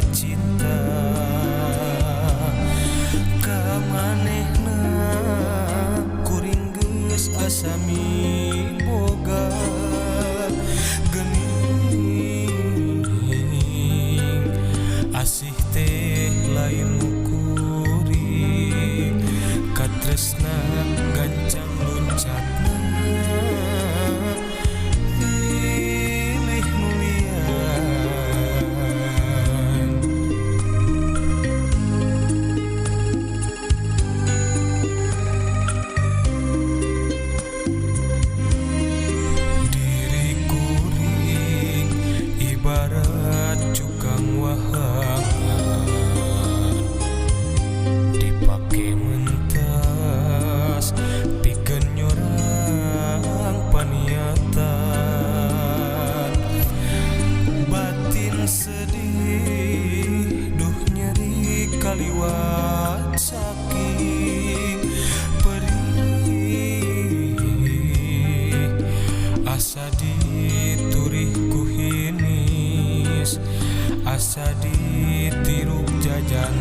Cinta ka manehna, kuring geus asa miboga geuning. Asih teh lain kuring, katresna gancang luncatna, milih nu lian. Diri kuring ibarat cukang wahangan, dipake mentas pikeun nyorang paniatan. Batin sedih, duh nyeri kaliwat saking perih, asa diturih ku hinis, asa ditiruk jajan.